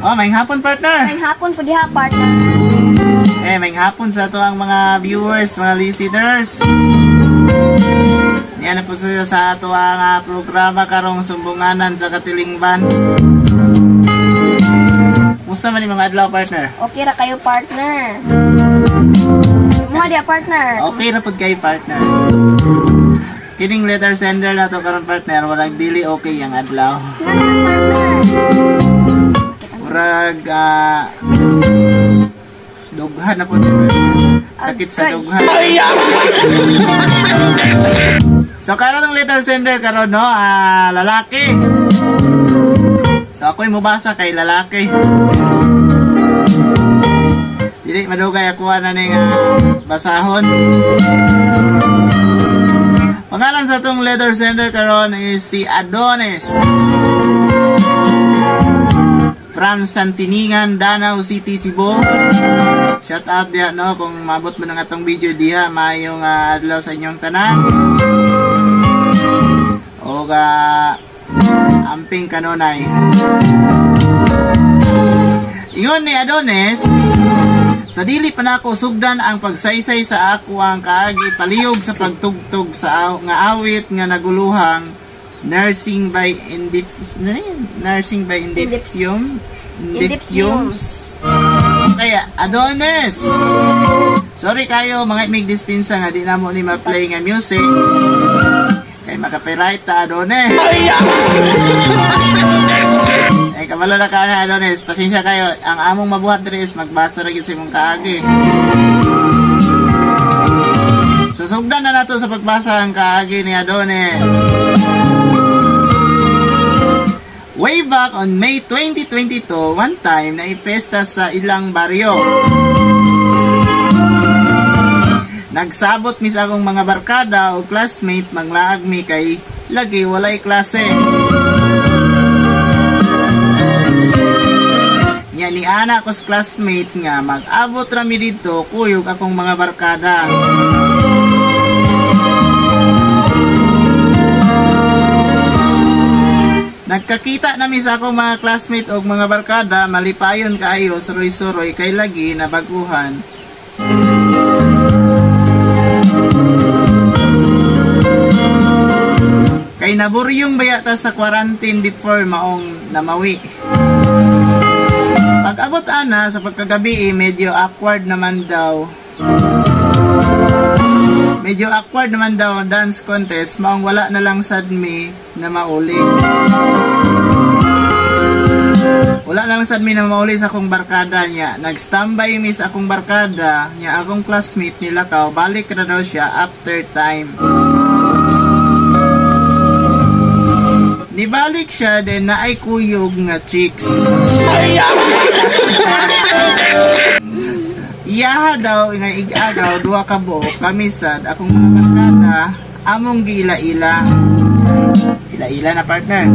Oh, may hapon, partner. May hapon po diha, partner. Eh, may hapon sa ato ang mga viewers, mga listeners. Yan na po sila sa ato ang programa karong Sumbunganan sa Katilingban. Musta man yung mga adlaw, partner? Okay ra kayo, partner. Mga diha, partner. Okay ra pud kayo, partner. Kining letter sender na to karon, partner, walang dili okay ang adlaw. Nga na, partner. Murag dughan na po. Sakit sa dughan. So karon ang letter sender karon, no, lalaki. So ako'y mubasa kay lalaki. Dili madugay ako na ning basahon. Pangalan sa atong letter sender karon is si Adonis. From Santiningan, Danau City, Cebu. Shout out diha, no, kung maabot mo ng atong video diha, maayong adlaw sa inyong tanan. Og amping kanunay. Ingon ni Adonis, sa dili pa nako sugdan ang pagsaysay sa ako ang kaagi palihog sa pagtugtog sa nga awit nga naguluhang Nursing by Indif Nursing by Indiphium Indiphiums. Kaya Adonis, sorry kayo mga imig dispensa nga di namo ni ma-play nga music kay maka-copyright ta, Adonis. Eh, kabalo na ka na, Adonis. Pasensya kayo. Ang among mabuhat diri is magbasa ra gyud sa imong kaagi. Susugdan na nato sa pagbasa ang kaagi ni Adonis. Way back on May 2022, one time na ipesta sa ilang baryo. Nagsabot mis akong mga barkada o classmate manglaag mi kay lagi walay klase. Nya ni ana ko sa classmate nga mag-abot ra mi didto kuyog akong mga barkada. Nagkakita nami sa akong mga classmate og mga barkada, malipayon kaayo, suroy-suroy kay lagi nabaguhan. Kay naburyong bayata sa quarantine before maong namawi. Pag-abot ana sa pagkagabi, medyo awkward naman daw. Medyo awkward naman daw dance contest, maong wala na lang sad mi na mauli. Wala na lang sad mi na mauli sa akong barkada niya. Nag-standby mi sa akong barkada niya, akong classmate nilakaw, balik na daw siya after time. Nibalik siya then naay kuyog nga chicks. Iyaha daw nga igagaw duha ka buok kami sad akong mga barkada among giila-ila. Ila-ila na, partner.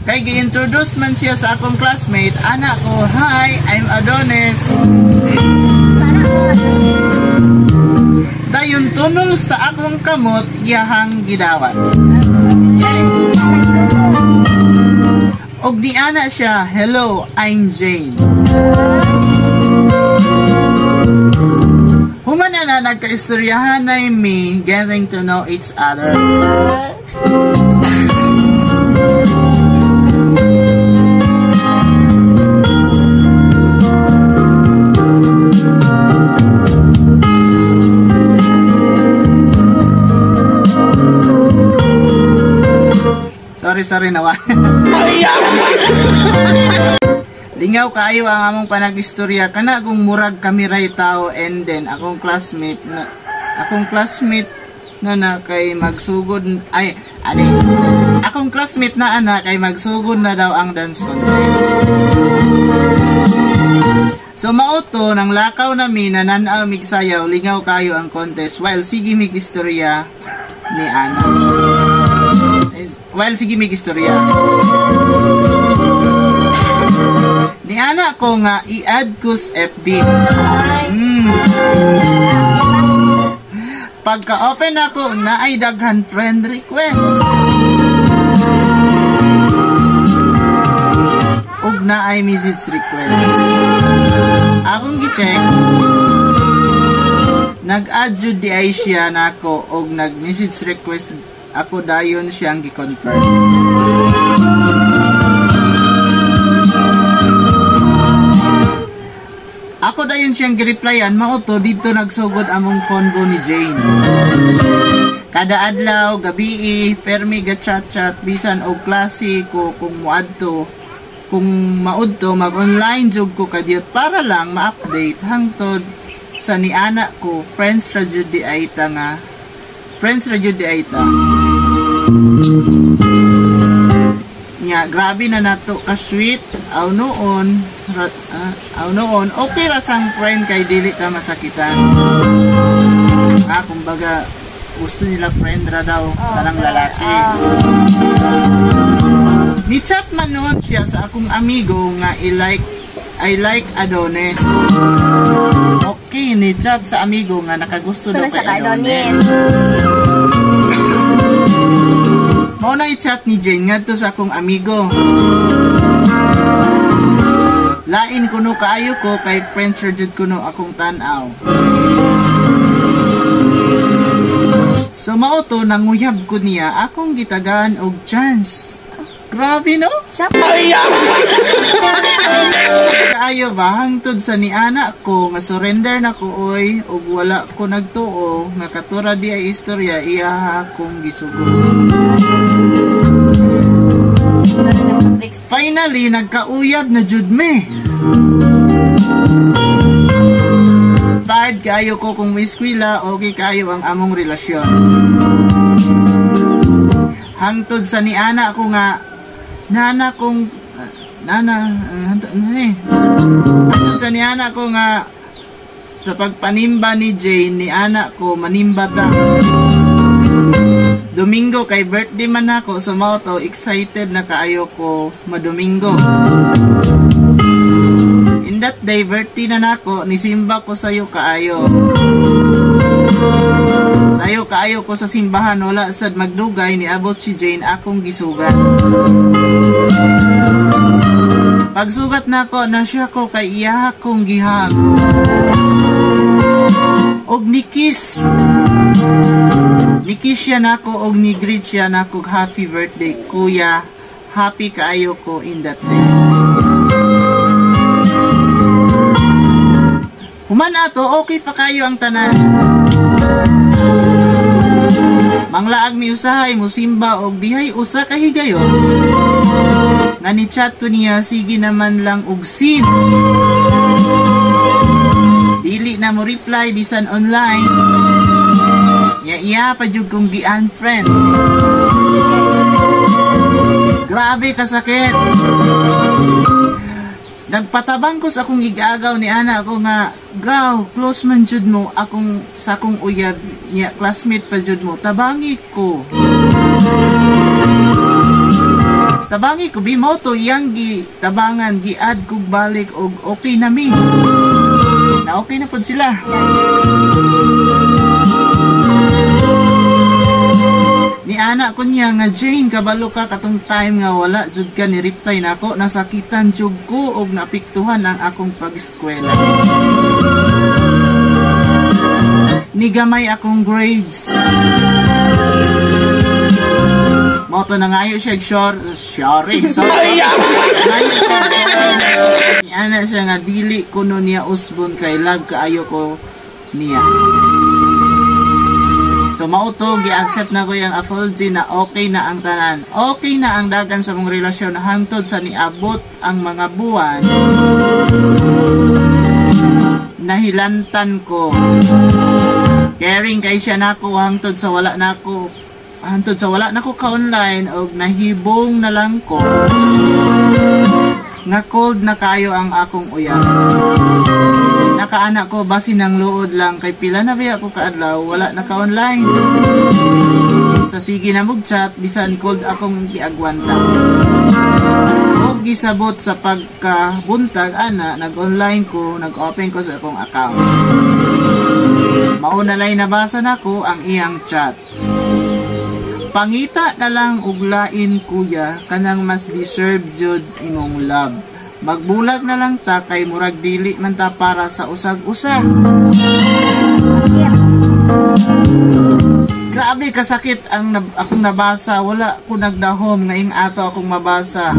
Kay gi-introduce man siya sa akong classmate, ana ko, "Hi, I'm Adonis." Dayon tunol sa akong kamot iyahang gidawat. Og di ana siya, "Hello, I'm Jane." Human ana nagkaistoryahan na mi getting to know each other. Sorry, sorry nawa. Lingaw kaayo ang among panagistorya kana kung murag kami ray tao, and then akong classmate na na kay magsugod ay ani akong classmate na ana kay magsugod na daw ang dance contest. So mao to nang lakaw nami na nan-aw mig sayaw, lingaw kayo ang contest while sige mig istorya ni ana. While sige mig istorya. Ni ana ko nga i-add ko sa FB. Pagka-open ako, naay daghan friend request. Ug naay message request. Akong gi-check, nag-add jud di ay siya nako og nag-message request ako dayon siyang gi-confirm. Ako dayon siyang gi-replyan, mao to didto nagsugod among convo ni Jane. Kada adlaw, gabii, permi ga chat-chat bisan og klase ko kung moadto, kung maudto mag-online jud ko kadiyot para lang ma-update hangtod sa niana ko friends ra jud di ay ta nga friends ra jud di ay ta. Nya grabe na nato ka sweet aw noon aw noon okay ra sang friend kay dili ta masakitan. Kumbaga gusto nila friend ra daw kanang lalaki. Ni chat man noon siya sa akong amigo nga i-like I like Adonis. Okay, ni chat sa amigo nga nakagusto daw kay Adonis. Mao na i-chat ni Jane ngadto sa akong amigo. Lain kuno kaayo ko kay friends ra jud kuno akong tan-aw. So mao to nanguyab ko niya akong gitagaan og chance. Grabe no? Kaayo ba hangtod sa niana ko nga surrender na ko oy ug wala ko nagtuo nga katura di ay istorya iya akong gisugod. Finally nagkauyab na jud me. Inspired kaayo ko kung eskwela, okay kaayo ang among relasyon. Hangtod sa niana ko nga nana kong nana hangtod sa niana ko nga sa pagpanimba ni Jane ni ana ko manimba ta. Domingo kay birthday man ako, so mao to excited na kaayo ko madomingo. In that day birthday na nako, nisimba ko sayo kaayo. Sayo kaayo ko sa simbahan, wala sad magdugay niabot si Jane akong gisugat. Pagsugat nako na siya ko kay iya akong gihag. Og ni-kiss. Ni-kiss siya nako og ni-greet siya nako happy birthday kuya. Happy kaayo ko in that day. Human ato okay pa kayo ang tanan. Manglaag mi usahay musimba og dihay usa ka higayon. Nga ni chat ko niya sige naman lang og sin. Dili na mo reply bisan online. Nya iya pa jud kong gi-unfriend. Grabe kasakit. Nagpatabang ko sa akong igagaw ni ana ako nga gaw close man jud mo akong sa akong uyab niya classmate pa jud mo tabangi ko. Tabangi ko bi mo to iyang gi tabangan gi-add kog balik og okay na mi. Na okay na pud sila. Ni ana ko niya nga Jane kabalo ka katong time nga wala jud ka ni reply nako nasakitan jud ko og naapektuhan ang akong pag-eskwela. Nigamay akong grades. Mao to nangayo siya sorry. Sorry. Ni ana siya nga dili kuno niya usbon kay love kaayo ko niya. So mao to gi-accept na ko yung apology na okay na ang tanan. Okay na ang dagan sa mong relasyon hangtod sa niabot ang mga buwan. Nahilantan ko. Caring kay siya nako hangtod sa wala nako. Hangtod sa wala nako ka-online og nahibong na lang ko. Nga cold na kayo ang akong uyab. Nakaanak ko basin ang luod lang kay pila na biya ko kaadlaw wala na ka-online. Sa sige na mog chat bisan cold akong giagwanta. Og gisabot sa pagkabuntag ana nag-online ko, nag-open ko sa akong account. Mao na lay nabasa nako ang iyang chat. "Pangita na lang og lain, kuya, kanang mas deserve jud imong love. Magbulag na lang ta kay murag dili man ta para sa usag-usa." Sakit. Grabe kasakit ang akong nabasa. Wala ko nagdahom nga ing ato akong mabasa.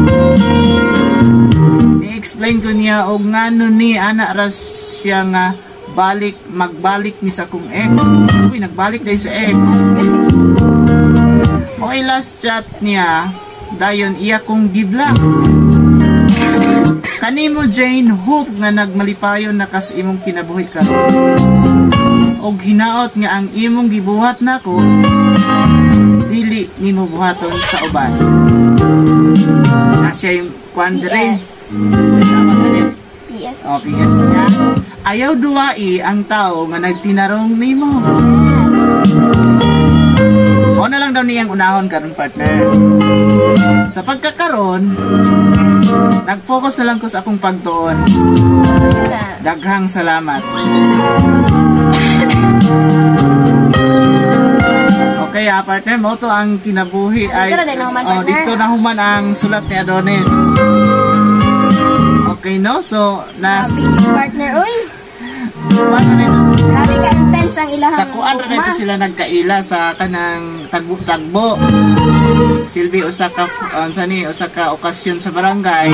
I-explain ko niya og ngano ni ana ras siya nga balik magbalik mi sa akong ex. Uy, nagbalik dahil sa ex. Okay, last chat niya, dayon iya kong giblock. "Kanimo Jane, hope nga nagmalipayon na kas imong kinabuhi karon. Og hinaot nga ang imong gibuhat nako dili nimo buhaton sa uban." Na siya yung kuan dire. PS. Sa tawag ani? PS. O, PS niya. "Ayaw duwai ang tao nga nagtinarong nimo." O na lang daw niyang unahon karon, partner. "Sa pagkakaron, nag-focus na lang ko sa akong pagtuon. Na. Daghang salamat." Okay ah, partner, mo to ang kinabuhi ay Dito na din nahuman, oh, partner. Dito na human ang sulat ni Adonis. Okay, no? So, nas Grabe, partner. Uy, paano na ito? Grabe ka intense ang ilahang Sa kuan ra ugma. Dito sila nagkaila sa kanang tagbo-tagbo. Silbi usa ka unsa ni usa ka okasyon sa barangay.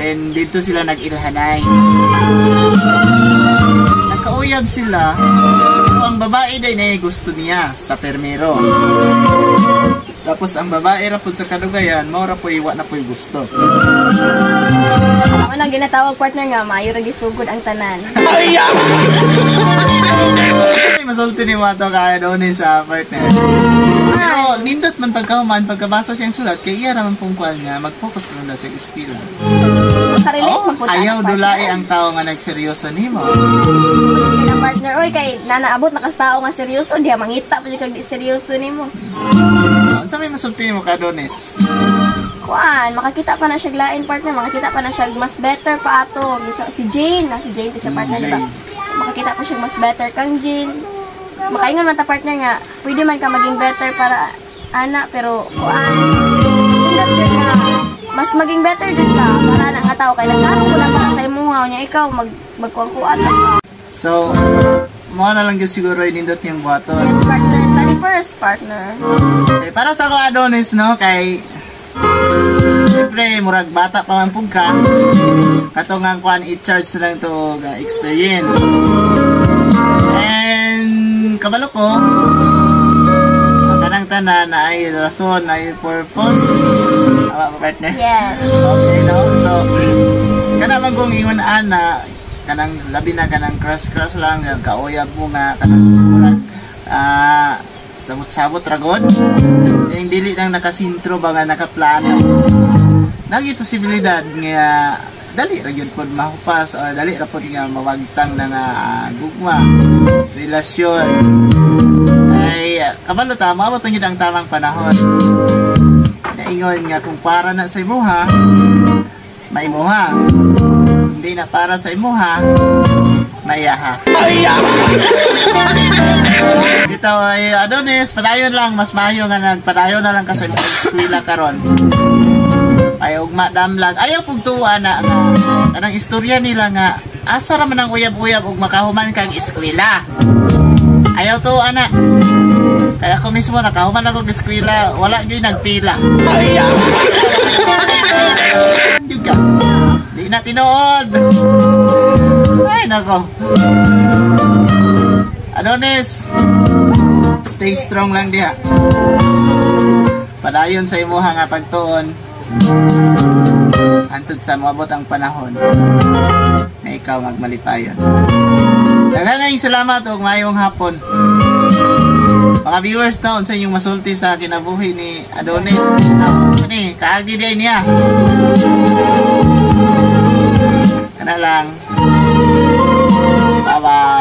Then dito sila nag-ilhanay. Nagkauyab sila. Pero ang babae day na gusto niya sa permero. Tapos ang babae ra pud sa kadugayan, mao ra po'y wa na po'y gusto. Mao nang ginatawag, partner, nga maayo ra gisugod ang tanan. Ay, masulti ni Mato kaya doon sa partner. Pero nindot man pagkahuman, pagkabasa siyang sulat, kay iya raman pong kuan niya, mag-focus lang daw sa eskwela. Makarelate Oh, man pud ayaw ana, partner. dulai ang tao nga nagseryoso nimo. Kay na, partner, oy, kay nanaabot na kas tao nga seryoso, diha mangita pa jud kag di seryoso nimo. So, unsa may masulti mo ka, Donis? Kuan, makakita pa na siya lain, partner, makakita pa na siya mas better pa ato. Si Jane, na si Jane to siya, partner, di ba? Jane. Makakita pa siya mas better kang Jane. Makaingon man ta, partner, nga pwede man ka maging better para ana, pero kuan, nindot jud nga mas maging better jud ka para na nga tao kay nagkaroon ko na para sa imuha nya ikaw magkuan-kuan lang ka. So, mo na lang gyud siguro nindot niyang buhaton. Yes, partner, study first, partner. Okay, para sa ako, Adonis, no, kay siyempre, murag bata pa man pug ka. Kato nga kuan, i-charge na lang to ga experience. And kabalo ko, ang kanang tanan na ay rason, na ay purpose. Tama ba, partner? Yes. Okay, no? So, kana man kung ingon ana, kanang labi na kanang crush-crush lang, nga kauyab mo nga, kanang murag, sabot-sabot ragod. Yung dili lang nakasintro ba nga nakaplano. Nagi posibilidad nga dali ra gyud pod mahupas or dali ra pod nga mawagtang na nga gugma, relasyon. Ay, kabalo ta, maabot ang gyud ang tamang panahon. Naingon nga kung para na sa imuha, maimuha. Hindi na para sa imuha, maiyaha. Ito ay Adonis, padayon lang, mas maayo nga nagpadayon na lang ka sa imong eskwela karon. Ay ugma damlag. Ayaw pug tuwa na nga kanang istorya nila nga asa ra man ang uyab-uyab ug makahuman kang eskwela. Ayaw tuwa na. Kaya ako mismo nakahuman ako og eskwela, wala gyud nagpila. Jud ka. Di na tinuod. Ay nako. Adonis, stay strong lang diha. Padayon sa imuha nga pagtuon. Hantod sa moabot ang panahon na ikaw magmalipayon. Daghang salamat ug maayong hapon. Mga viewers na, unsa inyong masulti sa kinabuhi ni Adonis? Ani, kaagi di niya. Kana lang. Bye-bye.